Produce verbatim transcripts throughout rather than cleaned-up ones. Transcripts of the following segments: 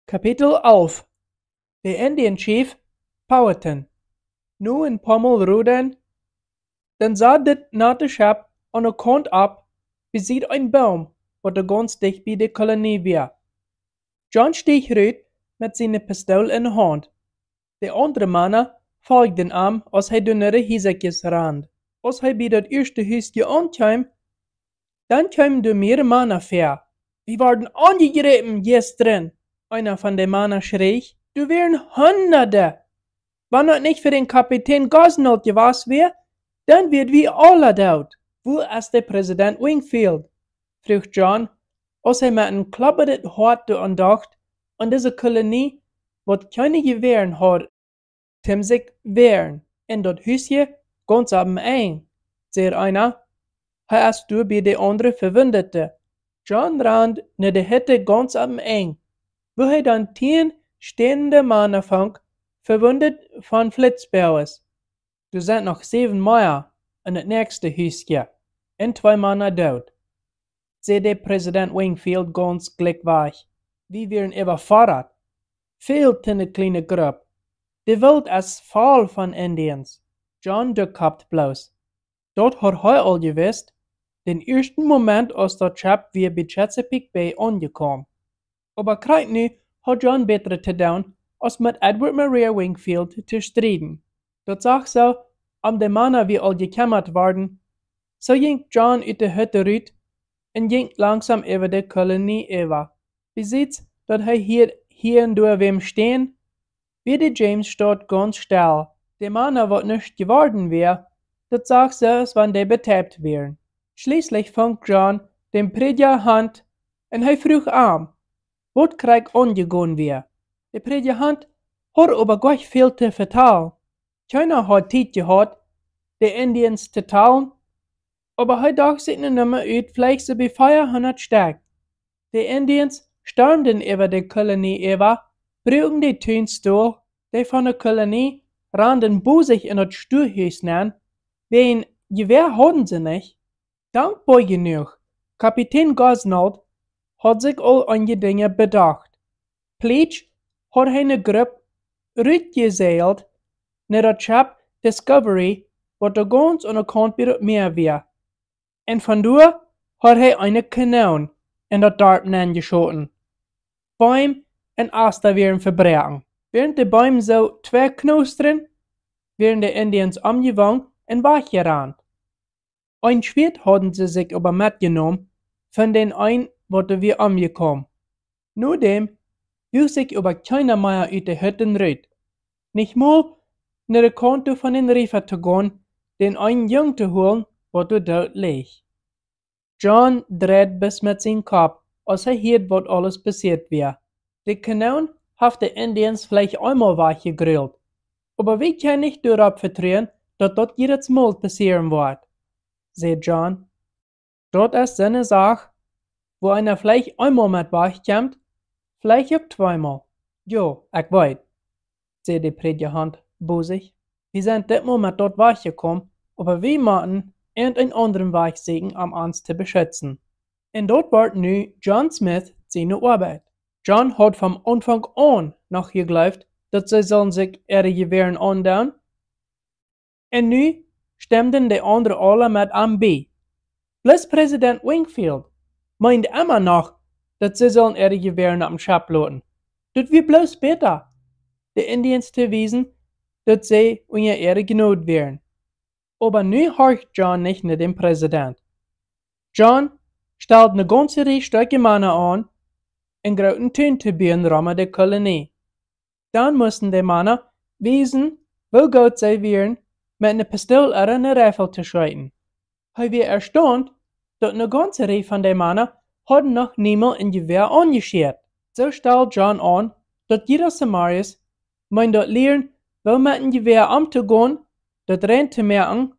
Kapitel elf. De Indian Chief, Powhatan. Nu een poa mol roden, dan sad dit nate Schepp aun de Kaunt opp, bie Sied een Boom, waut doa gaunz dicht bie de Kolonie wia. John stieech rut met siene Pistool en de Haunt. De aundre Mana folgden am, aus hee derch de Hiesakjes rand. Aus hee bie daut ieeschte Hus aunkjeem, dan kjeemen doa mea Mana väa. "Wie worden aunjegräpen jistren," eena von de Mana schrieech. "Doa wieren Hunderte. Wan daut nich fa dän Kapitän Gosnold jewast wia, dan wieren wie aula doot." "Wua es de Präsident Wingfield?" fruach John, aus hee met een kloppendet Hoat doaraun docht, aun dise Kolonie, waut kjeene Jewäaren haud toom sikj wäaren. "En daut Hus gaunz aum Enj," säd eena. "Hee es doa bie de aundre Vewundete." John rand no de Hütte gaunz aum Enj, wua hee dan tieen stäande Mana funk, vewundt von Flitzboages. "Doa sent noch säwen mea en daut näakjste Hus, un twee Mana doot," säd de Präsident Wingfield gaunz jlikj wajch. "Wie wieren äwafodat. Väl to ne kjliene Grupp. De Welt es voll von Indians." John denkoppt bloos. Daut haud hee aul jewist, dän ieeschten Moment, aus daut Schepp wia bie Chesapeake Bay aunjekomen. Oba krakjt nu haud John bätret to doonen, aus met Edward Maria Wingfield to strieden. Daut sach soo, om de Mana wia aul jekjemmat worden. Soo jinkj John ut de Hütte rut un jinkj langsom äwa de Kolonie äwa. Besiets daut hee hia, hia un doa wäm stäand, wia de Jamestown gaunz stell. De Mana, waut nuscht jeworden wia, daut sach soo, aus wan dee betäubt wieren. Schlieslich funk John dän Prädja Hunt un hee fruach am, waut krakjt aunjegonen wia. De Prädja Hunt haud oba goa nich väl to vetalen. Kjeena haud Tiet jehaut, de Indians to talen, oba hee docht sikj ne Numma ut, veleicht soo bie veahundat Stekj. De Indians stormden äwa de Kolonie äwa, bruaken de Tuns doll, dee von de Kolonie randen bosich en daut Stuahus nenn, wäajen Jewäa hauden see nich. Dankboa jenuach, Kapitän Gosnold haud sikj aul eenje Dinja bedocht. Plietsch haud hee ne Grupp rutjesäajelt no daut Schepp Discovery, waut doa gaunz aun de Kaunt bie daut Mäa wia. Un von doa haud hee eene Kanon en daut Darp nenjeschoten. Beem un Asta wieren vebroaken. Wiarent de Beem soo twei knostren, wieren de Indians omjewongen un wajchjerant. Een Schwieet hauden see sikj oba metjenomen von dän eenen, waut doa wia omjekomen. No däm wuag sikj oba kjeena mea ut de Hütten rut, nich mol no de Kaunt von dän Riefa to gonen, dän eenen Jung to holen, waut doa doot leech. John dreid bloos met sien Kopp, aus hee hieed, waut aules passieet wia. De Kanon haft de Indians veleicht eemol wajchjegrult, oba wie kjennen nich doaropp vetruen, daut daut jiedet Mol passieren woat, säd John. Daut es soone Sach, wua eena veleicht eemol met wajchkjemt, veleicht uk tweemol. Jo, ekj weet, säd de Prädja Hunt bosich. Wie sent dit Mol met daut wajchjekomen, oba wie motten irjent een aundren Wajch sieekjen, om ons to beschitzen. Un daut wort nu John Smith siene Oabeit. John haud vom Aunfank aun noch jejleeft, daut see sullen sikj äare Jewäaren aundoonen, un nu stemden de aundre aula met am bie. Bloos Präsident Wingfield meend emma noch, daut see sullen äare Jewäaren oppem Schepp loten. Daut wia bloos bäta, de Indians to wiesen, daut see unja äare Jnod wieren. Oba nu horcht John nich no dän Präsident. John stald ne gaunze Rieej stoakje Mana aun, en grooten Tun to buen rom de Kolonie. Dan musten de Mana wiesen, woo goot see wieren, met ne Pistool ooda ne Reifel to scheeten. Hee wia erstaunt, daut ne gaunze Rieej von de Mana hauden noch niemols een Jewäa aunjeschieet. Soo stald John aun, daut jieda Samarius meend daut lieren, woo met een Jewäa omtogonen, daut rein to moaken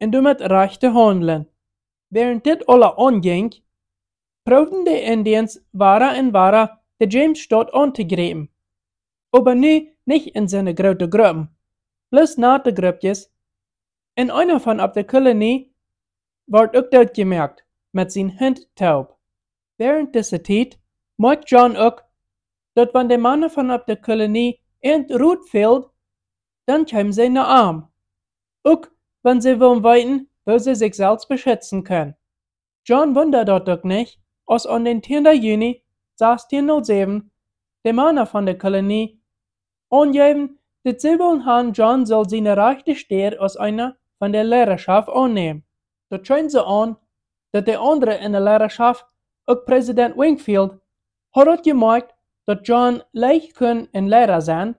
un doamet rajcht to haundlen. Wiarent dit aula aunjinkj, proowden de Indians wada un wada de Jamestown auntojriepen, oba nu nich en soone groote Gruppen, bloos nate Gruppkjes, un eena von opp de Kolonie wort uk dootjemoakt, met sien Hunt toop. Wiarent dise Tiet moakjt John uk, daut wan de Mana von opp de Kolonie irjent Rot fäld, dan kjeemen see no am. Uk wan see wullen weeten, woo see sikj selfst beschitzen kunnen. John wundad daut uk nich, aus aun dän tieenden Juni sastieen null säwen de Mana von de Kolonie aunjeewen, daut see wullen han, John sull siene rajchte Städ aus eena von de Leidaschoft aunnämen. Daut scheen soo aun, daut de aundre en de Leidaschoft, uk President Wingfield, haud daut jemoakjt, daut John leicht kunn een Leida sennen,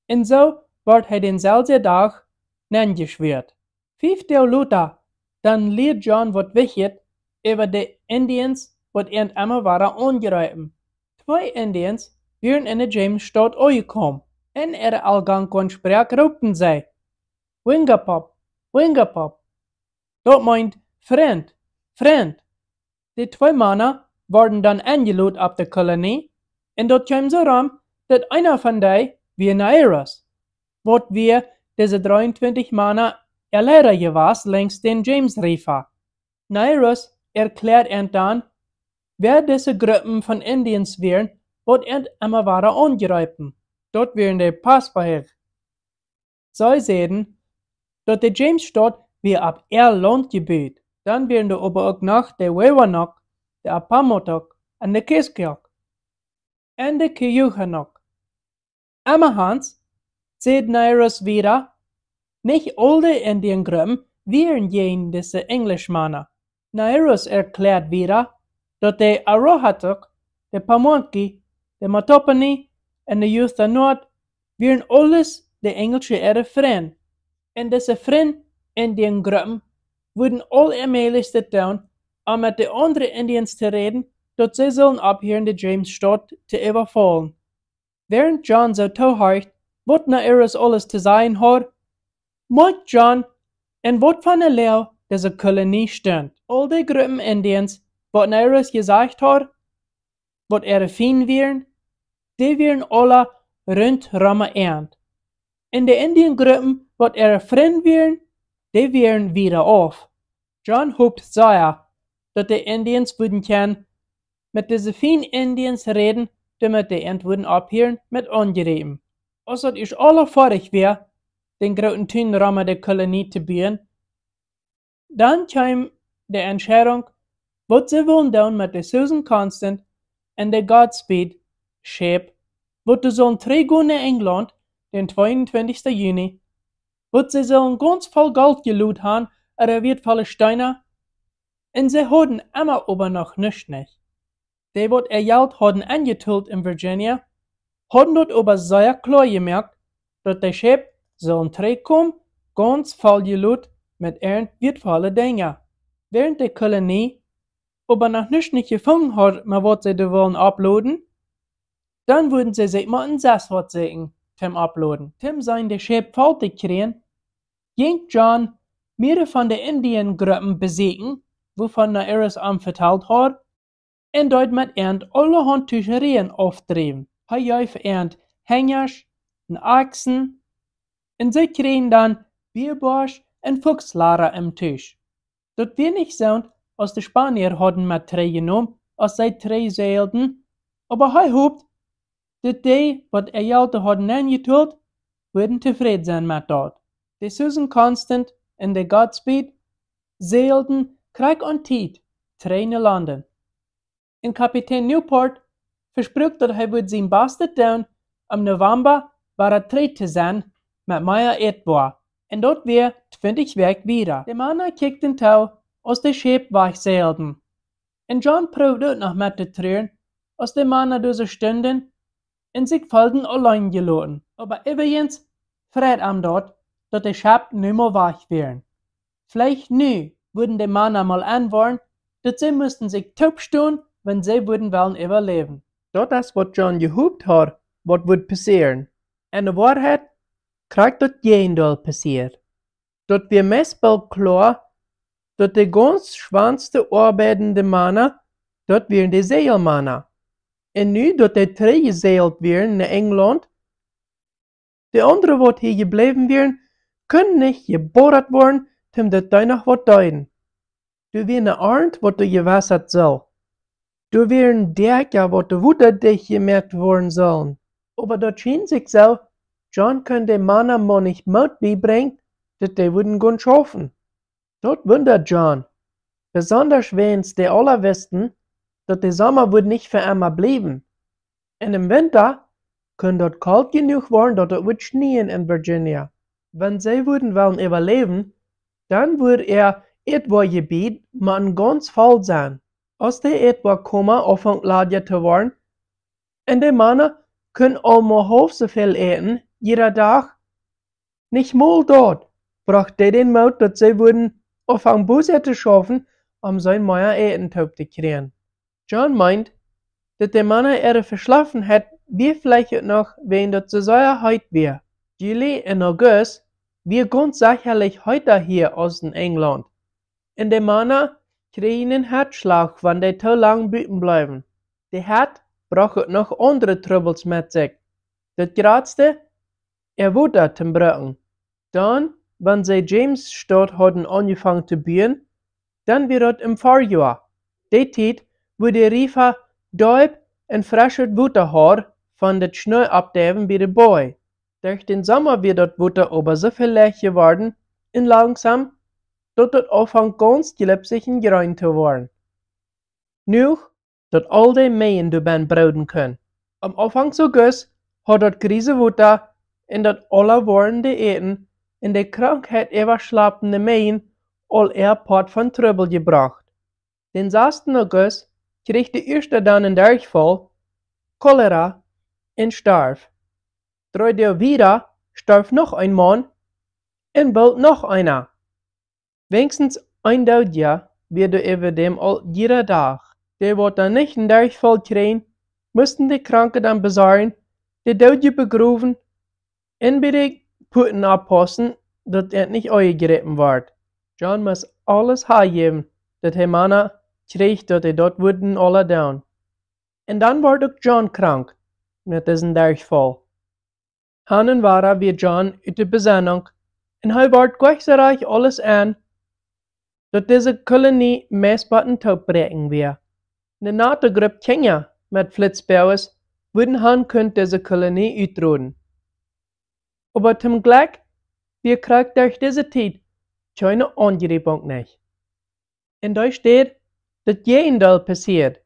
un soo wort hee dänselwjen Dach nenjeschwuat. Fief Doag lota, dan lieed John waut Wichtjet äwa de Indians, waut an emma wada aunjreepen. Twee Indians wieren en de James Staut aunjekomen. En äare Algonquin Sproak roopten see: "Wingapop, Wingapop." Daut meent: "Frint, Frint." De twee Mana worden dan enjelot opp de Kolonie, un daut kjeem soo rom, daut eena von dee wia Nairus, waut wia dise dreeuntwintich Mana äa Leida jewast lenjst dän James River. Nairus erkjläad an dan, wäa dise Gruppen von Indians wieren, waut an emma wada aunjreepen. Daut wieren de Paspahegh. See säden, daut de James Staut wia opp äa Launt jebut. Dan wieren doa oba uk noch de Wewanock, de Appomattock un de Kiskeock un de Keyuchanock. Emmahan, säd Nairus wieda, nich aul de Indian Gruppen wieren jäajen dise Enjlischmana. Nairus erkjläad wieda, daut de Arohatok, de Pamunkey, de Matoponi un de Yuhtanoat wieren aules de Enjlische äare Frind. Un dise Frind Indian Gruppen wudden aul äa mäajlichstet doonen, om met de aundre Indians to räden, daut see sullen opphieren de James Staut to äwafaulen. Wäarent John soo toohorcht, waut Nairus aules to sajen haud, moakjt John, en waut fa eene Loag dise Kolonie stunt. Aul de Gruppen Indians, waut Nairus jesajcht haud, waut äare Fiend wieren, dee wieren aula runt rom an. Un de Indian Gruppen, waut äare Frind wieren, dee wieren wieda auf. John hopt sea, daut de Indians wudden kjennen met dise Fiend Indians räden, doamet dee an wudden opphieren met aunjriepen. Aus daut ieescht aula foadich wia, dän grooten Tun rom de Kolonie to buen, dan kjeem de Entscheidunk, waut see wullen doonen met de Susan Constant un de Godspeed Schäp, waut doa sullen trigj gonen no Enjlaunt, dän tweeuntwintichsten Juni, waut see sullen gaunz voll Golt jelot han, ooda wieetvolle Steena, un see hauden emma oba noch nuscht nich. Dee, waut äa Jelt hauden enjetalt en Virginia, hauden daut oba sea kloa jemoakt, daut de Schäp sullen trigjkomen, gaunz voll jelot met irjent wieetvolle Dinja. Wäarent de Kolonie oba noch nuscht nich jefungen haud, met waut see doa wullen opploden, dan wudden see sikj mau een sest waut sieekjen, toom opploden. Toom seenen de Schäp voll to kjrieen, jinkj John mearere von de Indian Gruppen besieekjen, wuavon Nairus am vetalt haud, un deed met an aulahaunt Tuscherieen aufdriewen. Hee jeef an Henjasch un Akjsen, un see kjrieejen dan Biaboasch un Fuchslada em Tusch. Daut wia nich soont, aus de Spanier hauden met trigj jenomen, aus see trigj säajelden, oba hee hopt, daut dee, waut äa Jelt hauden nenjetalt, wudden tofräd sennen met daut. De Susan Constant un de Godspeed säajelden krakjt aun Tiet trigj no London. Un Kapitän Newport vespruak, daut hee wudd sien Bastet doonen, om November wada trigj to sennen met mea Ätwoa. Un daut wia twintich Wäakj wieda. De Mana kjikjten too, aus de Schäp wajchsäajelden. Un John proowd uk noch met to truren, aus de Mana doa soo stunden un sikj feelden auleen jeloten. Oba äwajens freid am daut, daut de Schäp nu mol wajch wieren. Veleicht nu wudden de Mana mol enwoaren, daut see musten sikj toopstonen, wan see wudden wellen äwaläwen. Daut es, waut John jehopt haud, waut wudd passieren. En de Woarheit krakjt daut Jäajendeel passieed. Daut wia meist boolt kloa, daut de gaunz schwoaste oabeidende Mana, daut wieren de Säajelmana. Un nu daut dee trigjjesäajelt wieren no Enjlaunt, de aundre, waut hia jebläwen wieren, kunnen nich jebodat woaren, toom daut dee noch waut deeden. Doa wia ne Arnt, waut doa jewessat sull. Doa wieren Däakja, waut doa Wota dicht jemoakt woaren sullen. Oba daut schient sikj soo, John kunn de Mana mau nich Moot biebrinjen, daut dee wudden gonen schaufen. Daut wundat John, besondasch wäajens dee aula wisten, daut de Somma wudd nich fa emma bliewen. En däm Winta kunn daut kolt jenuach woaren, daut daut wudd schnieen en Virginia. Wan see wudden wellen äwaläwen, dan wudd äa Ätwoajebiet mau gaunz voll sennen. Aus de Ätwoakoma aunfunk ladja to woaren, un de Mana kunnen aul mau haulf soo väl äten jieda Dach, nich mol daut brocht dee dän Moot, daut see wudden aunfangen buta to schaufen, om sien mea Äten toop to kjrieen. John meent, daut de Mana äare Veschlofenheit wia veleicht uk noch wäajen daut soo sea heet wia. Juli un August wia gaunz sechalich heeta hia aus en Enjlaunt. Un de Mana kjrieejen een Hoatschlach, wan dee too lang buten bleewen. De Hett brocht uk noch aundre Trubbels met sikj. Daut jratste, äa Wota to brucken. Dan, wan see Jamesstaut hauden aunjefongen to buen, dan wia daut em Farjoa. Dee Tiet, wua de Riefa deep un freschet Wota haud von daut Schnee oppdeiwen bie de Boaj. Derch dän Somma wia daut Wota oba soo väl leicht jeworden un langsom, daut daut aunfunk gaunz jlipsich un jreen to woaren. Jenuach, daut aul de Meajen doabennen brooden kunnen. Aum Aunfank August haud daut griese Wota un daut aula woarende Äten un de Krankheit äwaschlapende Meajen aul äa Poat von Trubbel jebrocht. Dän sasten August kjrieech de ieeschta dan een Derchfaul, Cholera, un storf. Dree Doag wieda storf noch een Maun un boolt noch eena. Weens een Doodja wia doa äwa däm aul jieda Dach. Dee, waut dan nich een Derchfaul kjrieejen, musten de Kranke dan besorjen, de Doodje begrowen un bie de Puaten oppaussen, daut et nich aunjejräpen wort. John must aules hanjäwen, daut hee Mana kjrieech, daut dee daut wudden aula doonen. Un dan wort uk John krank met disen Derchfaul. Han un wada wia John ut de Besennunk, un hee wort jlikj soo rajcht aules en, daut dise Kolonie meist bott toopbräakjen wia. Ne nate Grupp Kjinja met Flitzboages wudden han kunt dise Kolonie utroden. Oba toom Jlekj wia krakjt derch dise Tiet kjeene Aunjriepunk nich. En dee Städ daut Jäajendeel passieed.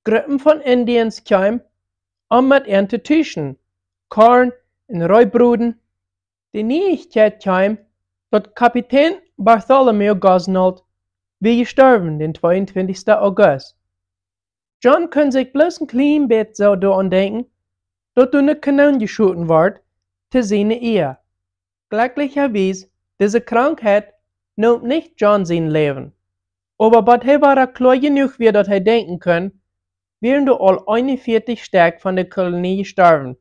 Gruppen von Indians kjeemen, om met an to tuschen, Korn un Ree broden. De Nieichkjeit kjeem, daut Kapitän Bartholomew Gosnold wia jestorwen dän tweeuntwintichsten August. John kunn sikj bloos een kjlien bät soo doaraun denkjen, daut doa ne Kanoon jeschoten wort to siene Ea. Jlekjlichawies, dise Krankheit neem nich John sien Läwen. Oba bot hee wada kloa jenuach wia, daut hee denkjen kunn, wieren doa aul eenunvieetich Stekj von de Kolonie jestorwen.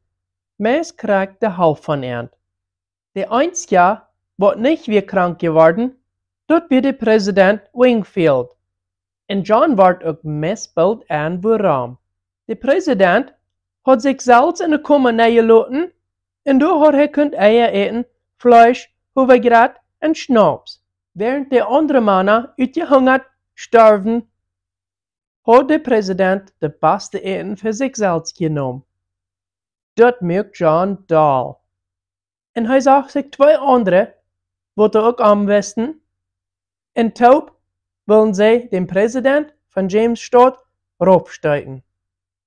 Meist krakjt de Halft von an. De eensja, waut nich wia krank jeworden, daut wia de Präsident Wingfield. Un John wort uk meist boolt en wuarom. De Präsident haud sikj selfst en de Koma nenjeloten, un doa haud hee kunt Eia äten, Fleesch, Howajraut un Schnaups. Wäarent de aundre Mana utjehungat storwen, haud de Präsident daut baste Äten fa sikj selfst jenomen. Daut muak John doll. Un hee sach sikj twee aundre, waut doa uk aun wisten, un toop wullen see dän Präsident von Jamesstaut raufsteeten.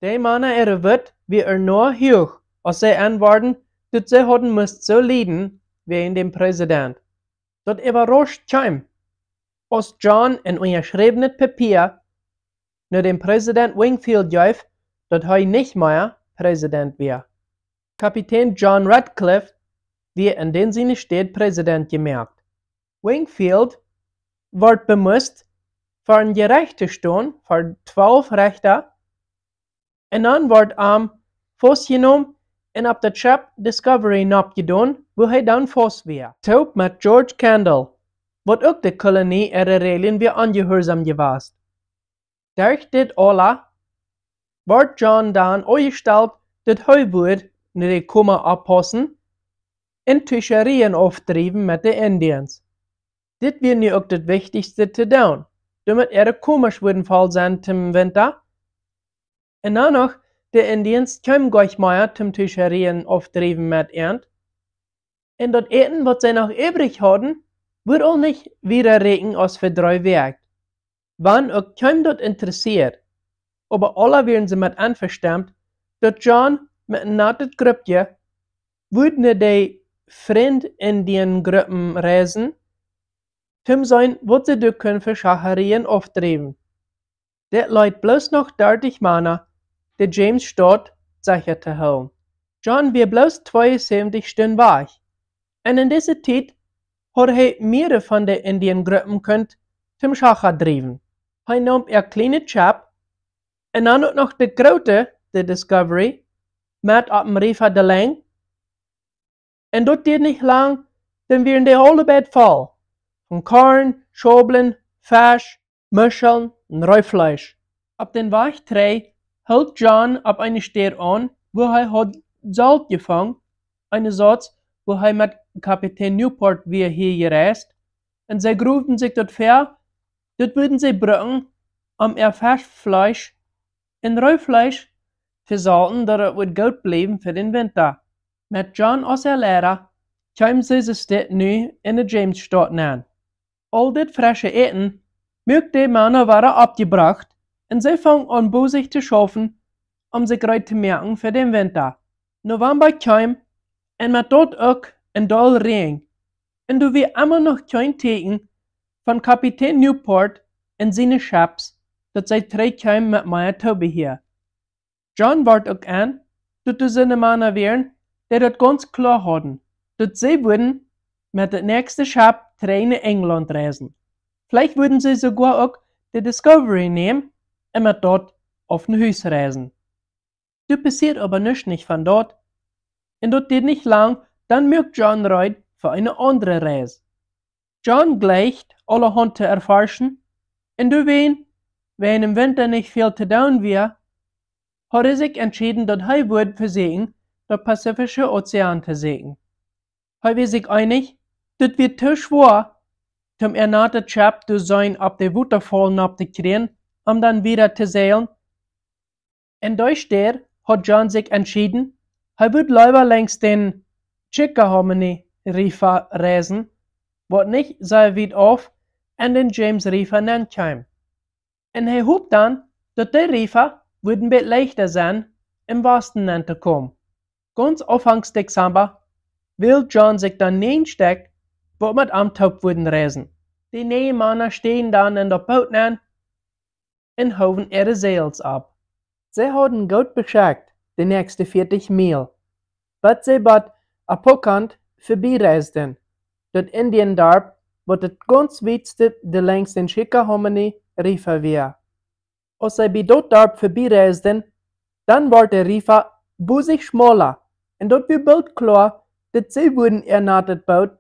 De Mana äare Wut wia noch huach, aus see enworden, daut see hauden must soo lieden wäajen dän Präsident. Daut äwarascht John, aus John een unjaschräwnet Papia no dän Präsident Wingfield jeef, daut hee nich mea Präsident wia. Kapitän John Ratcliffe wia en dän siene Städ Präsident jemoakt. Wingfield wort bemust, ver een Jerecht to stonen, ver twalf Rechta, un dan wort am faustjenomen un opp daut Schepp Discovery noppjedonen, wua hee dan faust wia, toop met George Kandel, waut uk de Kolonie äare Räajlen wia onjehuarsom jewast. Derch dit aula wort John dan aunjestalt, daut hee wudd no de Koma oppaussen un Tuscherieen aufdriewen met de Indians. Dit wia nu uk daut wichtichste to doonen, doamet äare Komasch wudden voll sennen toom Winta Un dan noch, de Indians kjeemen goanich mea toom Tuscherieen aufdriewen met an. Un daut Äten, waut see noch übrig hauden, wudd aul nich wieda räakjen aus fa dree Wäakj. Wan uk kjeen daut interessead, oba aula wieren see met envestonen, daut John met een natet Gruppje wudd no de Frind Indian Gruppen reisen, toom seenen, waut see doa kunnen fa Schacherieen aufdriewen. Dit leet bloos noch dartich Mana, de James Staut secha to hoolen. John wia bloos tweeunsäwentich Stund wajch. Un en dise Tiet haud hee mea von de Indian Gruppen kunt toom Schacha driewen. Hee neem äa kjlienet Schepp un dan uk noch de groote, de Discovery, met opp dän Riefa de Lenjd. Un daut dieed nich lang, dan wieren dee aule beid voll von Korn, Schaublen, Fesch, Muscheln un Reefleesch. Opp dän Wajch trigj hilt John opp eene Städ aun, wua hee haud Solt jefungen, eene Sort, wua hee met Kapitän Newport wia hia jereist, un see groowden sikj daut väa, daut wudden see brucken, om äa Feschfleesch un Reefleesch to solten, daut daut wudd goot bliewen fa dän Winta. Met John aus äa Leida kjeemen see soo steit nu en de James Staut nenn. Aul dit fresche Äten muak de Mana wada oppjebrocht, un see fungen aun bosich to schaufen, om sikj reed to moaken fa dän Winta. November kjeem, un met daut uk een doll Räajen, un doa wia emma noch kjeen Tieekjen von Kapitän Newport un siene Schepps, daut see trigj kjeemen met mea Toobehia. John wort uk en, daut doa soone Mana wieren, dee daut gaunz kloa hauden, daut see wudden met daut näakjste Schepp trigj no Enjlaunt reisen. Veleicht wudden see soogoa uk de Discovery nämen un met daut auf no Hus reisen. Doa passieed oba nuscht nich von daut, un daut dieed nich lang, dan muak John reed fa eene aundre Reis. John jleicht aulahaunt to erforschen, un doawäajen, wiels em Winta nich väl to doonen wia, haud hee sikj entschäden, daut hee wudd vesieekjen, dän Pazifischen Ozean to sieekjen. Hee wia sikj eenich, daut wia too schwoa, toom äa natet Schepp doa sennen opp de Wotafaulen opp to kjrieen, om dan wieda to seajlen. En dee Städ haud John sikj entschäden, hee wudd leewa lenjs dän Chickahominy Riefa reisen, waut nich sea wiet auf en dän James Riefa nenn kjeem. Un hee hopt dan, daut dee Riefa wudden bät leichta sennen, em Wasten nenn to komen. Gaunz aunfangs Dezamba wäld John sikj dan näajen Stekj, waut met am toop wudden reisen. De näajen Mana städen dan en daut Boot nenn un hoowen äare Säajels opp. See hauden goot beschekjt de näakjste vieetich Miel, bat see bie Apokont vebie reisden, daut Indiendarp, waut daut gaunz wietste de lenjs dän Chickahominy Riefa wia. Aus see bie daut Darp vebie reisden, dan wort de Riefa bosich schmaulla, un daut wia boolt kloa, daut see wudden äa natet Boot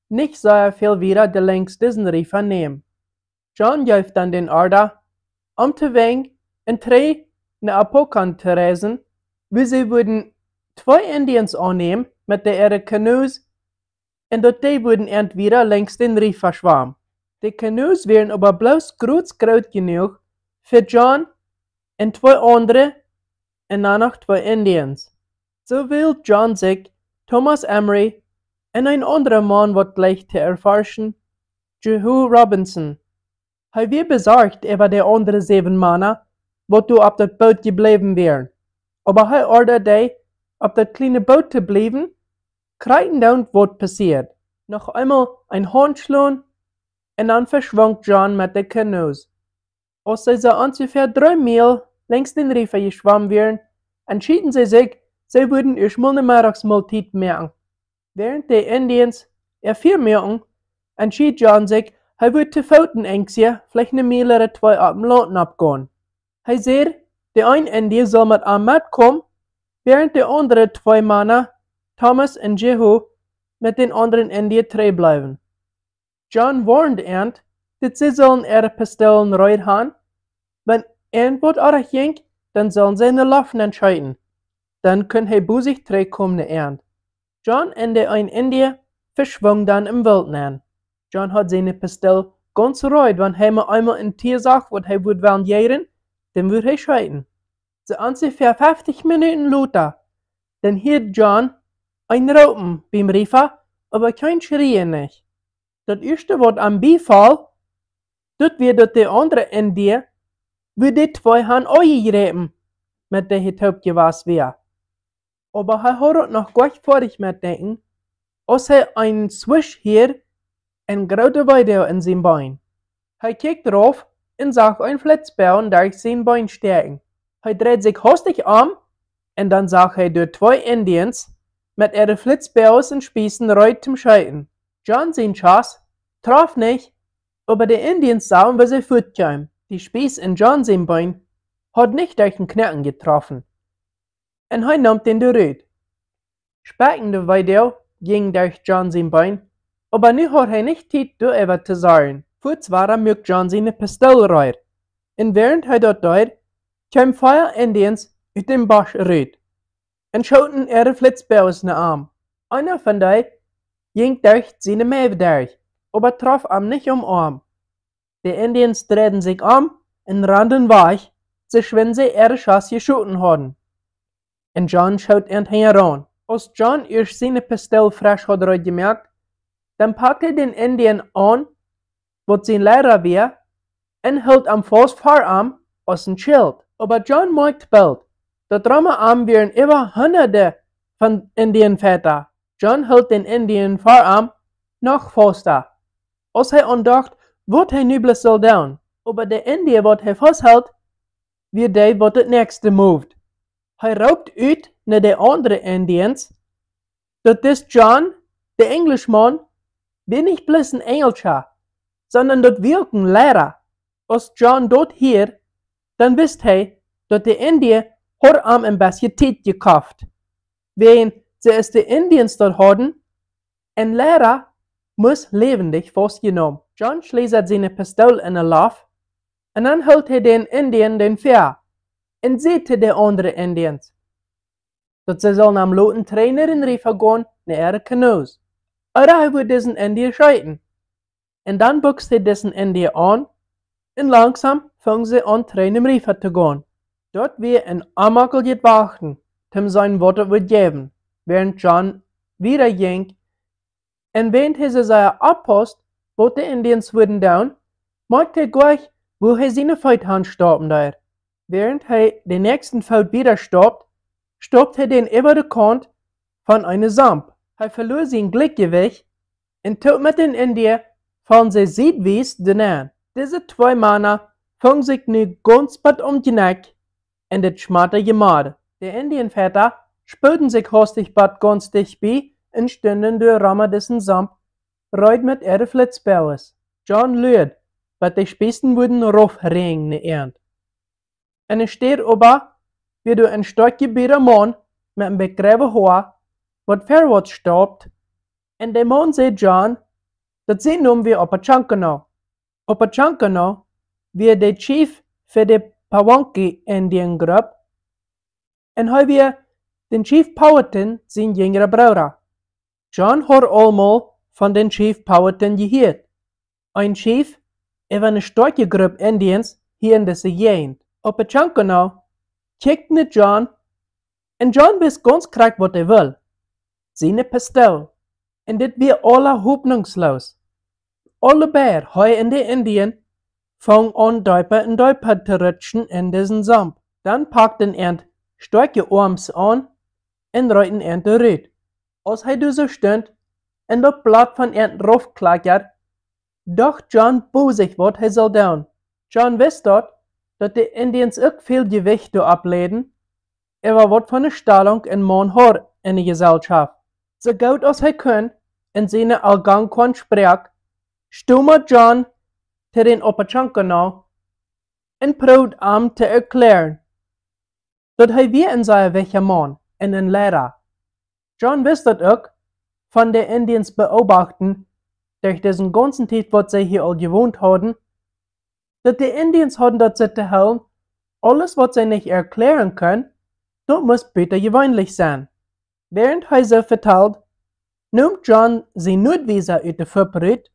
nich sea väl wieda de lenjs disen Riefa nämen. John jeef dan dän Orda, om to wenjen un trigj no Apokont to reisen, wua see wudden twee Indians aunnämen met de äare Canoes, un daut dee wudden ent wieda lenjs dän Riefa schwamen. De Canoes wieren oba bloos groz groot jenuach fa John un twee aundre un dan noch twee Indians. Soo wäld John sikj Thomas Emery un een aundra Maun, waut jleicht to erforschen, Jehu Robinson. Hee wia besorcht äwa de aundre säwen Mana, waut doa opp daut Boot jebläwen wieren, oba hee ordad dee, opp daut kjliene Boot to bliewen, krakjt endoont waut passieed. Noch eemol een Hoan schlonen, un dan veschwunk John met de Canoes. Aus see soo onjefäa dree Miel lenjs dän Riefa jeschwomen wieren, entschäden see sikj, see wudden ieescht mol ne Meddachsmoltiet moaken. Wäarent de Indians äa Fia muaken, entschäd John sikj, hee wudd to Foot en Enjsje, veleicht ne Miel ooda twee opp dän Launt nopp gonen. Hee säd, de een India sull met am metkomen, wäarent de aundre twee Mana, Thomas un Jehu, met dän aundren India trigj bleewen. John woarnd ent, daut see sullen äare Pistoolen reed han, wan irjentwaut oajch jinkj, dan sullen see en de Loft nenn scheeten. Dan kunn hee bosich trigjkomen no an. John un de een India veschwungen dan em Woolt nenn. John haud siene Pistool gaunz reed, wan hee mau eemol een Tia sach, waut hee wudd wellen jäwen, dan wudd hee scheeten. Soo onjefäa feftich Minuten lota, dan hieed John een Roopen biem Riefa, oba kjeen Schrieen nich. Daut ieeschte waut am biefoll, daut wia daut de aundre India, woo dee twee han aunjejräpen, met dee hee toop jewast wia. Oba hee haud daut noch goanich foadich met denkjen, aus hee een Swisch hieed un groote Weedoag en sien Been. Hee kjikjt rauf un sach een Flitzboagen derch sien Been stäakjen. Hee dreid sikj haustich om un dan sach hee doa twee Indians met äare Flitzboages un Spiessen reed toom scheeten. John sien Schott troff nich, oba de Indians sagen, woo see fuat kjeemen. De Spieß en John sien Been haud nich derch dän Knoaken jetroffen. Un hee neem dän doa rut. Spikjende Weedoag jinkj derch John sien Been, oba nu haud hee nich Tiet doaräwa to sorjen. Fuaz wada muak John siene Pistool reed. Un wäarent hee daut deed, kjeemen vea Indians ut dän Bosch rut un schooten äare Flitzboages no am. Eena von dee jinkj derch siene Mäw derch, oba troff am nich aum Oarm. De Indians dreiden sikj om un randen wajch, soo schwind see äare Schott jeschoten hauden. Un John schoot an hinjaraun. Aus John ieescht siene Pistool fresch haud reed jemoakt, dan pakt hee dän Indian aun, waut sien Leida wia, un hilt am faust ver am aus een Schilt. Oba John moakjt boolt, daut rom am wieren äwa hundade von Indian Fajta. John hilt dän Indian ver am noch fausta, aus hee aundocht, waut hee nu bloos sull doonen. Oba de India, waut hee faust hilt, wia dee, waut daut näakjste moved. Hee roopt ut no de aundre Indians, daut dis John, de Enjlischmaun, wia nich bloos een Enjelscha, sonda daut wia uk een Leida. Aus John daut hieed, dan wist hee, daut de India haud am een bät Tiet jekoft. Wäajen see es de Indians daut hauden, een Leida must läwendich faustjenomen. John schleasad siene Pistool enne Loft, un dan hilt hee dän Indian dän väa un säd to de aundre Indians, daut see sullen am loten trigj no dän Riefa gonen, no äare Canoes. Ooda hee wudd disen India scheeten. Un dan bukst hee disen India aun, un langsom fungen see aun trigj nom Riefa to gonen. Daut wia een onjemäajeljet Wachten, toom seenen, waut daut wudd jäwen, wäarent John wieda jinkj. Un wäarent hee soo sea opppaussd, waut de Indians wudden doonen, moakjt hee goanich, wua hee siene Feet han staupen deed. Wäarent hee dän näakjsten Foot wieda staupt, staupt hee dän äwa de Kaunt von eenen Sump. Hee veloa sien Jlikjjewicht un toop met dän India faulen see siedwies doa nenn. Dise twee Mana fungen sikj nu gaunz bat aum Jnekj un daut schmattad jemoad. De Indian Fajta spooden sikj haustich bat gaunz dicht bie un stunden doa rom disen Sump, reed met äare Flitzboages. John luad, bat de Spiessen wudden raufräajnen no an. Enne Städ oba wia doa een stoakja bieda Maun met een bät greiwe Hoa, waut verwoats staupt, un de Maun säd John, daut sien Nomen wia Opechancanough. Opechancanough wia de Chief fa de Pamunkey Indian Grupp, un hee wia dän Chief Powhatan sien jinjra Brooda. John haud aul mol von dän Chief Powhatan jehieet, een Chief äwa eene stoakje Grupp Indians hia en dise Jäajent. Opechancanough kjikjt no John, un John wist gaunz krakjt, waut hee wull. Siene Pistool. Un dit wia aula hopninjsloos. Aule beid, hee un de Indian, fungen aun deepa un deepa to rutschen en disen Sump. Dan pakjten an stoakje Oarms aun un reeten an doa rut. Aus hee doa soo stunt un daut Blott von an raufkjlakjad, docht John bosich, waut hee sull doonen. John wist daut, daut de Indians uk väl Jewicht doa oppläden, äwa waut fa eene Stalunk een Maun haud en de Jeselschoft. Soo goot aus hee kunn, en siene Algonquin Sproak, stomad John to dän Opechancanough un proowd am to erkjläaren, daut hee wia een sea wichtja Maun un een Leida. John wist daut uk von de Indians Beobachten derch dise gaunze Tiet, waut see hia aul jewont hauden, daut de Indians hauden daut soo to hoolen, aules, waut see nich erkjläaren kunnen, daut must butajeweenlich sennen. Wäarent hee soo vetald, neem John sien Nootwiesa ut de Fupp rut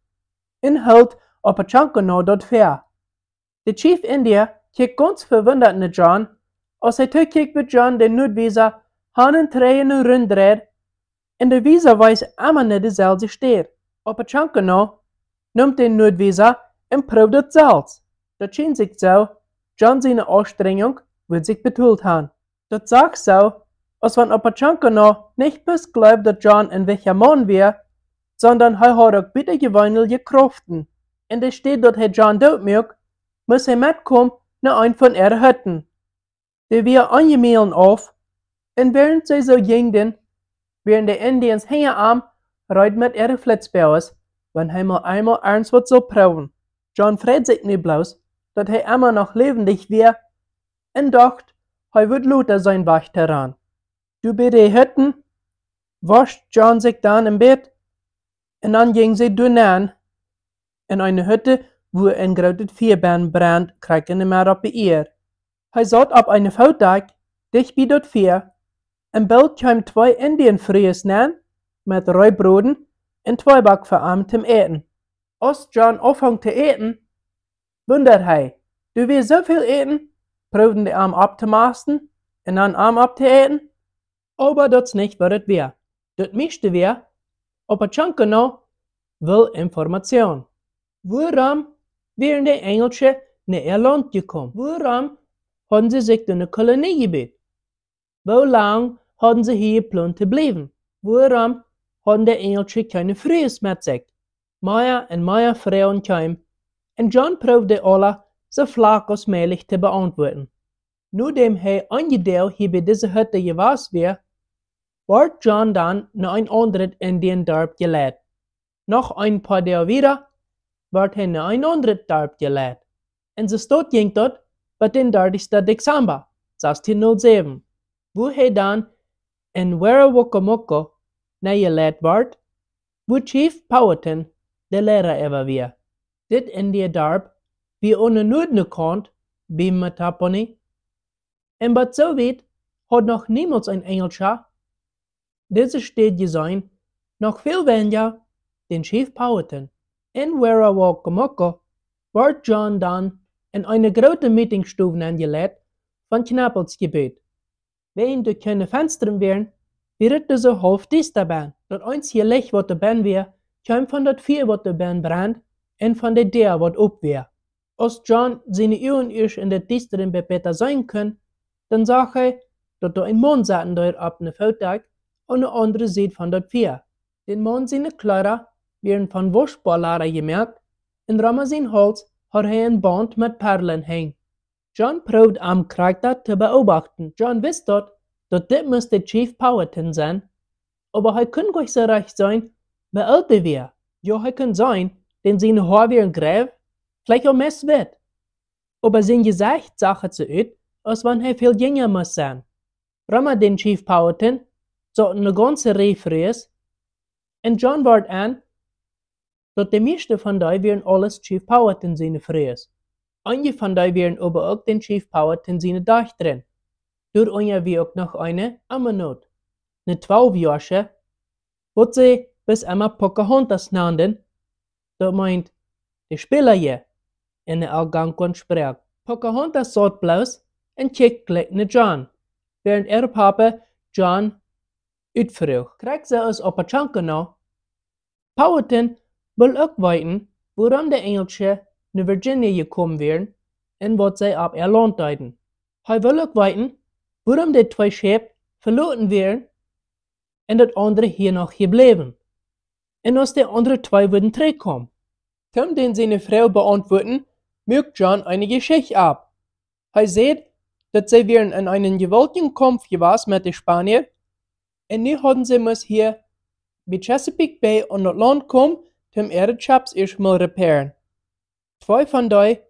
un hilt Opechancanough daut väa. De Chief India kjikjt gaunz vewundat no John, Aus hee tookjikjt, woo John dän Nuadwiesa han un trigj un runt dreid, un de Wiesa wees emma no deeselwje Städ. Opa Chankana nemt dän Nuadwiesa un proowt daut selfst. Daut schient sikj soo, John siene Aunstrenjunk wudd sikj betolt han. Daut sach soo, aus wan Opa Chankana nich bloos jleewd, daut John een wichtja Maun wia, sonda hee haud uk butajeweenelje Kraften. Un enne Städ daut hee John doot muak, must hee metkomen no eent von äare Hütten. Dee wia eenje Mielen auf, un wäarent see soo jinjen, wieren de Indians hinja am reed met äare Flitzboages, wan hee mol eemol ernst waut sull proowen. John freid sikj nu bloos, daut hee emma noch läwendich wia, un docht, hee wudd lota sennen Wajch to rannen. Doa bie de Hütten woscht John sikj dan een bät, un dan jinjen see doa nenn en eene Hütte, wua een grootet Fia benn brend, krakjt enne Medd oppe Ieed. Hee saut opp eene Footdakj dicht bie daut Fia, un boolt kjeemen twee Indianfrues nenn met Reebroden un Tweeback fa am toom Äten. Aus John aunfunk to äten, wundad hee, doa wia soo väl Äten, proowden dee am opptomasten un dan am opptoäten, oba daut es nich waut daut wia. Daut mieeschte wia, Opa Chankana wull Information. Wuarom wieren de Enjelsche no äa Launt jekomen? Wuarom hauden see sikj doa ne Kolonie jebut? Woo lang hauden see hia jeplont to bliewen? Wuarom hauden de Enjelsche kjeene Frues met sikj? Mea un mea Froagen kjeemen, un John proowd dee aula soo flach aus mäajlich to beauntwuaden. Nodäm hee eenje Doag hia bie dise Hütte jewast wia, wort John dan no een aundret Indiandarp jeleit. Noch een poa Doag wieda wort hee no een aundret Darp jeleit. Un soo stoakj jinkj daut bat dän dartichsten Dezamba, sastieen null säwen, wua hee dan en Werowocomoco nenjeleit wort, wua Chief Powhatan de Leida äwa wia. Dit Indiadarp wia aun de Nuadkaunt bie Mattaponi, un bat soo wiet haud noch niemols een Enjelscha dise Städ jeseenen, noch väl weinja dän Chief Powhatan. En Werowocomoco wort John dan en eene groote Meetingstow nenjeleit von Kjnäppels jebut. Wäajen doa kjeene Fenstren wieren, wia et doa soo haulf diesta benn. Daut eenzje Licht waut doa benn wia, kjeem von daut Fia waut doa benn brend un von de Däa waut op wia. Aus John siene Uagen ieescht en daut Diestren bäta seenen kunn, dan sach hee, daut doa een Maun sitten deed opp ne Footdakj aun de aundre Sied von daut Fia. Dän Maun siene Kjleeda wieren von Wauschboalada jemoakt, un rom sien Hauls haud hee een Baunt met Parlen henjen. John proowd am krakjta to beobachten. John wist daut, daut dit must de Chief Powhatan sennen, oba hee kunn goanich soo rajcht seenen, woo oolt dee wia. Jo, hee kunn seenen, dän siene Hoa wieren greiw, veleicht uk meist witt. Oba sien Jesecht sach et soo ut, aus wan hee väl jinja must sennen. Rom dän Chief Powhatan saut ne gaunze Rieej Frues, un John wort en, daut de mieeschte von dee wieren aules Chief Powhatan siene Frues. Eenje von dee wieren oba uk dän Chief Powhatan siene Dajchta. Doarunja wia uk noch eene Amanit, ne twalfjoasche, waut see bloos emma Pocahontas nanden, daut meent de Spälaje en de Algonquin Sproak. Pocahontas saut bloos un kjikjt jlikj no John, wäarent äa Papa John utfroag. Krakjt soo aus Opa Chankana, Powhatan wull uk weeten, wuarom de Enjelsche no Virginia jekomen wieren un waut see opp äa Launt deeden. Hee wull uk weeten, wuarom de twee Schäp veloten wieren un daut aundre hia noch jebläwen, un aus de aundre twee wudden trigjkomen. Toom dän siene Froag beauntwuaden, muak John eene Jeschicht opp. Hee säd, daut see wieren en eenen jewaultjen Kaumf jewast met de Spania, un nu hauden see must hia bie Chesapeake Bay aun daut Launt komen, toom äare Schepps ieescht mol repairen. Twee von dee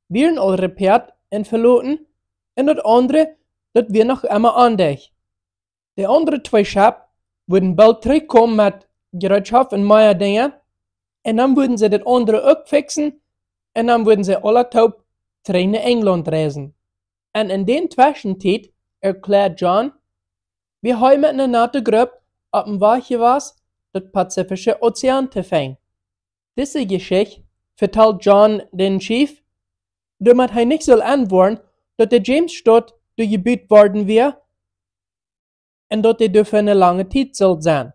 wieren aul repairt un veloten, un daut aundre, daut wia noch emma aundicht. De aundre twee Schep wudden boolt trigjkomen met Jereetschoft un mea Dinja, un dan wudden see daut aundre uk fiksen, un dan wudden see aula toop trigj no Enjlaunt reisen. Un en dän Tweschentiet, erkjläad John, wia hee met ne nette Grupp opp dän Wajch jewast, daut Pazifische Ozean to finjen. Dise Jeschicht vetald John dän Chief, doamet hee nich sull enwoaren, daut de James Staut doa jebut worden wia, un daut dee doa fa ne lange Tiet sull senn.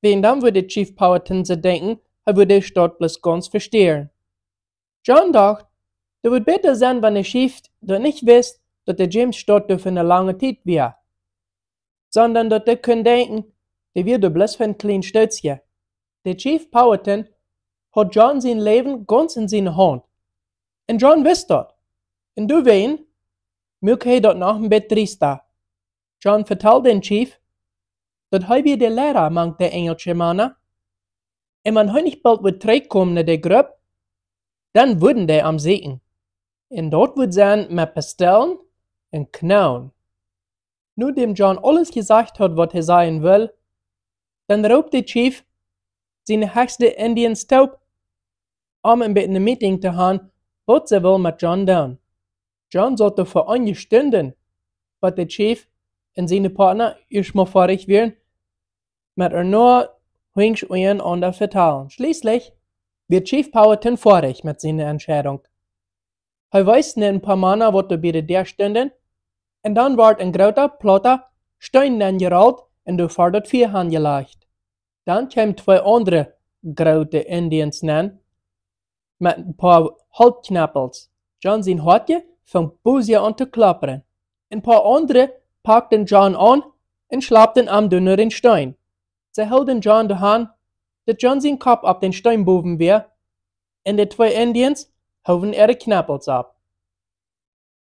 Wäajen dan wudd de Chief Powhatan sikj denkjen, hee wudd de Staut bloos gauns vestieren. John docht, daut wudd bäta senn, wan de Chief daut nich wist, daut de James Staut doa fa ne lange Tiet wia, sonda daut dee kunn denkjen, dee wia doa bloos fa een kjlien Stootje. De Chief Powhatan haud John sien Läwen gauns en siene Haunt, un John wist daut. Un doawäajen muak hee daut noch een bät driesta. John vetald dän Chief, daut hee wia de Leida mank de enjelsche Mana, un wan hee nich boolt wudd trigj komen no de Grupp, dan wudden dee am sieekjen. Un daut wudd senn met Pistoolen un Knonen. Nodäm John aules jesajcht haud, waut hee sajen wull, dan roopt de Chief siene hechste Indians toop, om een bät ne meeting to han, waut see wullen met John doonen. John saut doa fa eenje Stunden, bot de Chief un siene Partner ieescht mol foadich wieren met ea no hinjsch unjarenaunda vetalen. Schlieslich wia Chief Powhatan foadich met siene Entscheidunk. Hee wees no een poa Mana, waut doa bie de Däa stunden, un dan wort een groota Plota Steen nenjerolt un doa ver daut Fia hanjelajcht. Dan kjeemen twee aundre groote Indians nenn met een poa Holtkjnepels. John sien Hoatje funk bosja aun to kloppren. Een poa aundre pakjten John aun un schlapten am doa no dän Steen. See hilden John doa han, daut John sien Kopp opp dän Steen bowen wia, un de twee Indians hoowen äare Kjnepels opp.